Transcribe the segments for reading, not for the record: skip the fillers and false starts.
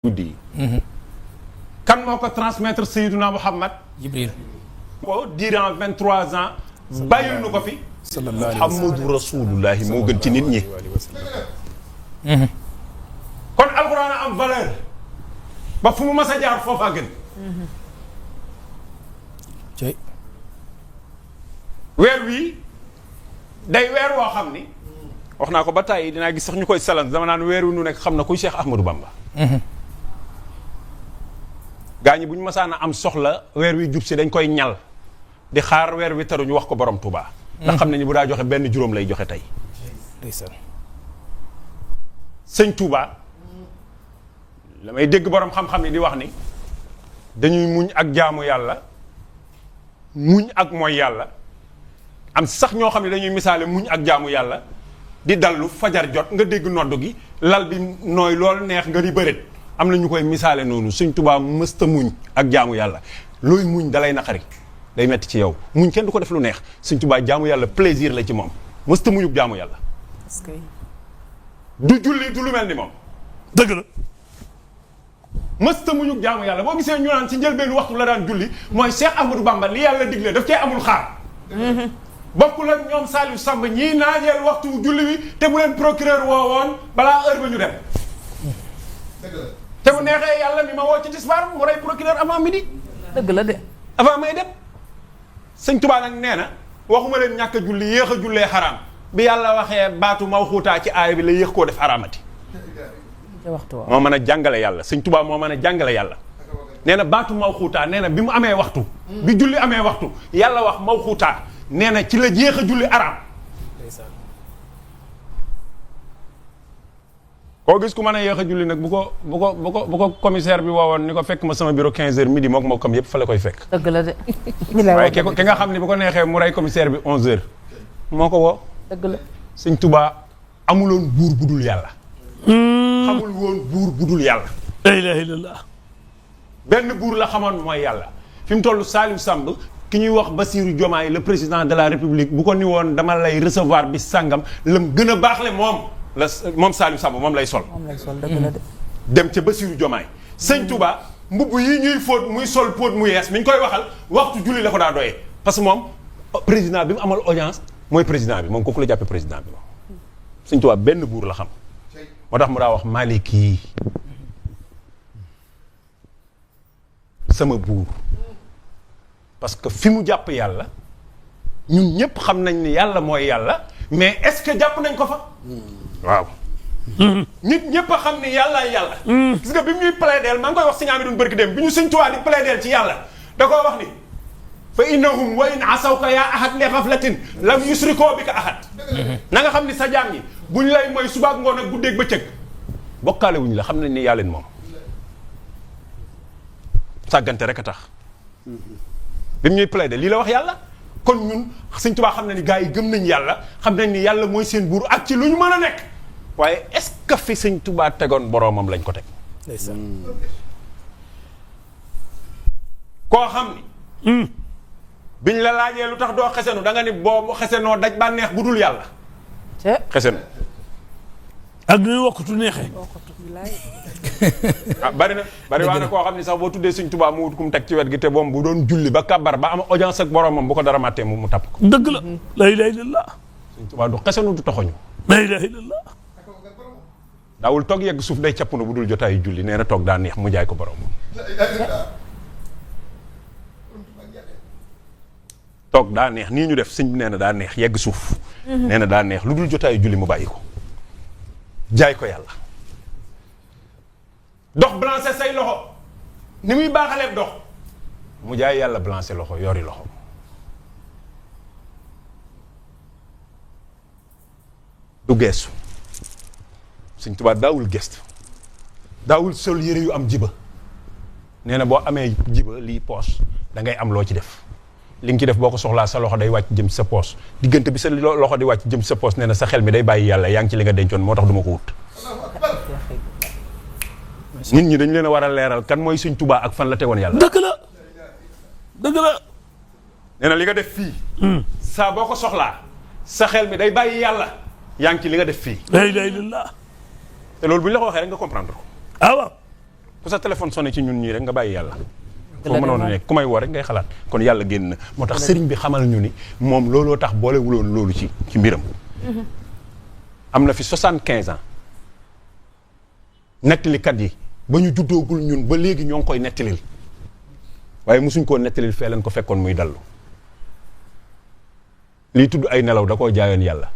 guddi yi kan moo ko transmettre Seydina Muhammad Jibril ko durant 23 ans bàyyil nu ko fi Muhammadu Rasulullahi moo gën ci nit ñi kon alxuraan a am valeur ba fu mu mas a jaar foofa gën cey weer wii day weer woo xam ni wax naa ko ba tàyyi dinaa gis sax ñu koy salan dama naan weer wi nu nekk xam na kuy Cheikh Ahmadou Bamba gaa ñi bu ñu masaan a am soxla weer wi jub si dañ koy ñal di xaar weer wi taru ñu wax ko borom Touba. ndax xam nañu bu daa joxe benn juróom lay joxe tey sëñ Touba la may dégg borom xam-xam yi di wax ni dañuy muñ ak jaamu yàlla muñ ak mooy yàlla am sax ñoo xam ne dañuy misaale muñ ak jaamu yàlla di dallu fajar jot nga dégg noddu gi lal bi nooy lool neex nga di bëreet am na ñu koy misaale noonu sëñ Tuubaa mësta muñ ak jaamu yàlla looy muñ dalay naqari day metti ci yow muñ kenn du ko def lu neex sëñ Tuubaa jaamu yàlla plaisir la ci moom mësta muñuk jaamu yàlla du julli du lu mel ni moom dëgg la mësta muñuk jaamu yàlla boo gisee ñu naan ci njëlbeenu waxtu la daan julli mooy Cheikh Ahmadou Bamba li yàlla digle daf cee amul xaar bokkul ak ñoom Saliou Samb ñii naajeel waxtu julli wi te bu leen procureur woo woon balaa heure ba ñu dem te bu neexee yàlla mi ma woo ci tisbaar mu rey procureur avant midi dëgg la de avant may dem sëñ Tuubaa nag nee na waxuma leen ñàkk a julli yéex a jullee xaraam bi yàlla waxee baatu mawxuutaa ci aaya bi la yéex koo def xaraamati waxtu moo mën a jàngale yàlla sëñ Tuubaa moo mën a jàngale yàlla nee na baatu mawxuutaa nee na bi mu amee waxtu bi julli amee waxtu yàlla wax mawxuutaa nee na ci la jeex a julli araam koo gis ku mën a yéex a julli nag bu ko commissaire bi woowoon ni ko fekk ma sama bureau 15 heures midi moo kam yëpp fa la koy fekk dëgg la de waaye ki nga xam ne bu ko neexee mu rey commissaire bi 11 heures moo ko woo dëgg la sëñ Tuubaa amuloon buur bu dul yàlla xamul woon buur bu dul yàlla la ilaha illallah benn buur la xamoon mooy yàlla fi mu toll Saliou Samb ki ñuy wax Bassirou Diomaye le président de la République bu ko ni woon dama lay recevoir bi sàngam lam gën a baax le moom Saliou Samb moom lay sol dëgg la de dem ca Bassirou Diomaye sëñ Touba mbubb yi ñuy fóot muy sol póot mu yees mi ñu koy waxal waxtu julli la ko daa doyee parce que moom président bi mu amal audience mooy président bi moom kooku la jàppee président bi moom sëñ Touba benn buur la xam moo tax mu daa wax Maliki sama buur parce que fi mu jàpp yàlla ñun ñëpp xam nañ ni yàlla mooy yàlla mais est-ce que jàpp nañ ko fa waaw nit ñëpp a xam ni yàllaay yàlla gis nga bi mu ñuy plaideel maa ngi koy wax si ñaami doon bërki dem bi ñu sëñ Tuubaa di plaideel ci yàlla da koo wax ni fa innahum wa in asawka yaa ahad li ghaflatin lam yusrikoo bi ka ahad na nga xam ni sa jaam ñi buñ lay mooy subaak ngoon ak guddeeg bëccëg bokkaale wuñ la xam nañ ni yaa leen moom sàggante rek a tax bi mu ñuy plaidé lii la wax yàlla kon ñun sëñ Tuubaa xam na ni gars yi gëm nañ yàlla xam nañ ni yàlla mooy seen buur ak ci lu ñu mën a nekk waaye est-ce que fi sëñ Tuubaa tegoon boroomam lañ ko teg koo xam ni biñ la laajee lu tax doo xesenu da nga ni boo xesenoo daj bànneex bu dul yàlla xesenu ak nu waxtu neexee ah bari waa na koo xam ni sax boo tuddee sëñ Tuubaa mu wut ku mu teg ci wet gi te boom bu doon julli ba kabar ba am audience ak boromam bu ko dara màttee mu tapp ko dëgg la la ilaha illallah sëñ Tuubaa du xesenu du toxoñu la ilaha illallah daawul toog yegg suuf day capp na bu dul jotaayu julli nee na toog daa neex mu jaay ko boromam toog daa neex nii ñu def sëñ bi nee na daa neex yegg suuf nee na daa neex lu dul jotaayu julli mu bàyyi ko jaay ko yàlla dox blanché say loxo ni muy baaxalee dox mu jaay yàlla blanché loxo yori loxo du geestu sëñ Tuubaa daawul gestu daawul sol yére yu am jiba nee na boo amee jiba lii poos da ngay am loo ci def li nga ci def boo ko soxlaa sa loxo day wàcc jëm ci sa poos diggante bi sa loxo di wàcc jëm ci sa poos nee na sa xel mi day bàyyi yàlla yaa ngi ci li nga dencoon moo tax du ma ko wut nit ñi dañ leen a war a leeral kan mooy sëñ Tuubaa ak fan la tegoon yàlla dëgg la dëgg la nee na li nga def fii saa boo ko soxlaa sa xel mi day bàyyi yàlla yaa ngi ci li nga def fii la ilaha illallah te loolu bu ñu la ko waxee rek nga comprendre ko ah waaw ku sa téléphone sonné ci ñun ñii rek nga bàyyi yàlla. la foo mënoon a nekk ku may woo rek ngay xalaat kon yàlla génn na moo tax sëriñ bi xamal ñu ni moom looloo tax boolewuloon loolu ci mbiram. am na fi 75 ans nettalikat yi ba ñu juddoogul ñun ba léegi ñoo ngi koy nettalil waaye mosuñ koo nettalil fee leen ko fekkoon muy dallu lii tudd ay nelaw da koo jaayoon yàlla.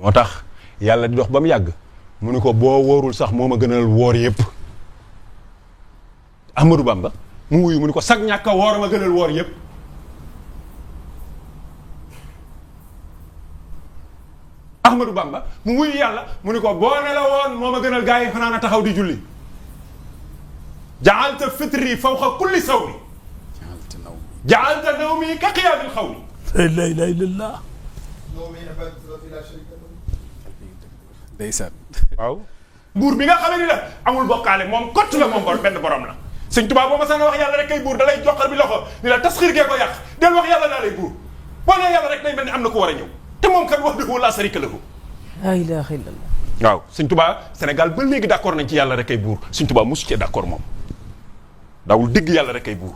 moo tax yàlla di dox ba mu yàgg mu ni ko boo wóorul sax moo ma gënal woor yëpp Ahmadou Bamba mu wuyu mu ni ko sag ñàkk a woor ma gënal woor yëpp. Ahmadou Bamba mu wuyu yàlla mu ni ko boo ne la woon moo ma gënal gaa yi fanaan a taxaw di julli. jaalta fitri fawqa kulli sawmi. jaalta nawmi ka qiyaamil xawmi. la ilaha illallah. ndeysaan. waaw. buur bi nga xamee ni la amul bokkaale moom kott la moom benn borom la. sëñ Tuubaa boo ma saan wax yàlla rek kay buur da lay joxal bi loxo ni la tasxiir gee ko yàq del wax yàlla daa lay buur boo nee yàlla rek day mel ni am na ko war a ñëw te moom kat wahdahu laa sharika lahu. la ilaha illallah. waaw sëñ Tuubaa Sénégal ba léegi d'accord nañ ci yàlla rek kay buur sëñ Tuubaa mosu cee d'accord moom daawul dégg yàlla rek kay buur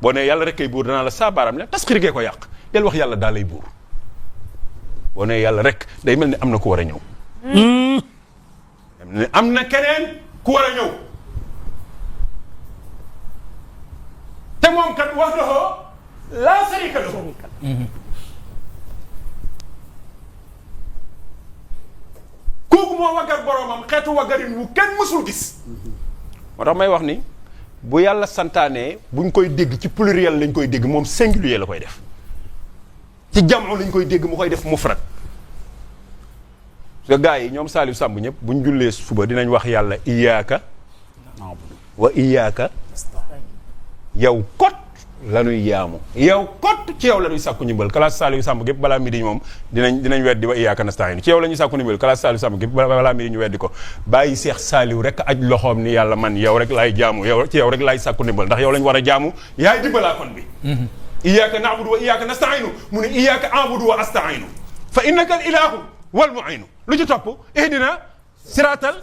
boo nee yàlla rek kay buur danaa la saa baaraam ne tasxiir gee ko yàq del wax yàlla daa lay buur boo nee yàlla rek day mel ni am na ko war a ñëw. am na keneen ku war a ñëw te moom kat wahdahu laa sharika lahu. kooku moo waggar boromam xeetu waggarin wu kenn mësul gis. moo tax may wax ni bu yàlla santaanee buñ koy dégg ci pluriel lañ koy dégg moom singulier la koy def ci jamono lañ koy dégg mu koy def mufrad. parce que gars yi ñoom Saliou Samb ñëpp buñ jullee suba dinañ wax yàlla iyaaka wa iyaaka yow kot la ñuy yaamu yow kot ci yow la ñuy sàkku ndimbal classe Saliou Samb gépp balaa midi moom dinañ weddi wa iyaaka nasta'iin ci yow la ñuy sàkku ndimbal classe Saliou Samb gépp balaa midi ñu weddi ko bàyyi Seex Saliou rek aj loxoom ni yàlla man yow rek laay jaamu yow ci yow rek laay sàkku ndimbal ndax yow lañ war a jaamu yaay dimbalaa kon bi iyaaka na'budu wa iyaaka nasta'iin mu ne iyaaka a'budu wa asta'iinu fa innaka al ilaahu wal mu'iinu lu ci topp ihdina siraatal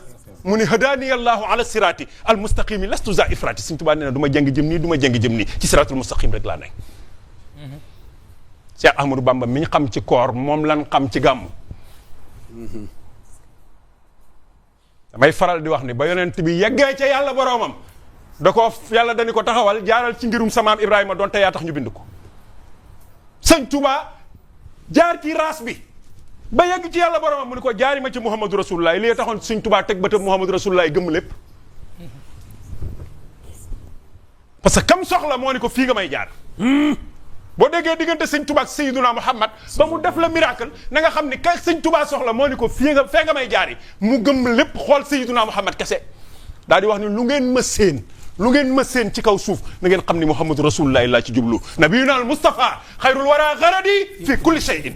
mu ni hadaani allahu ala siraati al mustaqimi lastu za ifraati Sëñ Tuubaa nee na du ma jëng jëm nii du ma jëng jëm nii ci siraatul mustaqim rek laa nekk. Cheikh Ahmadou Bamba mi ñu xam ci koor moom lan xam ci gàmm. damay faral di wax ni ba yonent bi yeggee ca yàlla boroomam da ko yàlla dañu ko taxawal jaaral ci ngirum samaam Ibrahima donte yaa tax ñu bind ko. Sëñ Tuubaa jaar ci raas bi. ba yegg ci yàlla boromam mu ni ko jaari ma ci Muhammadu Rasulullah li taxoon Sëñ Tuubaa teg bëtam Muhammadu Rasulullah gëmm lépp parce que kam soxla moo ni ko fii nga may jaar boo déggee diggante Sëñ Tuubaa ak Sayyiduna Muhammad ba mu def la miracle na nga xam ni ka Sëñ Tuubaa soxla moo ni ko fee nga may jaari mu gëmm lépp xool Sayyiduna Muhammad kese daal di wax ni lu ngeen ma seen ci kaw suuf na ngeen xam ni Muhammadu Rasulullah laa ci jublu nabiyuna al Mustafa xayrul wara garadi fi kulli shay'in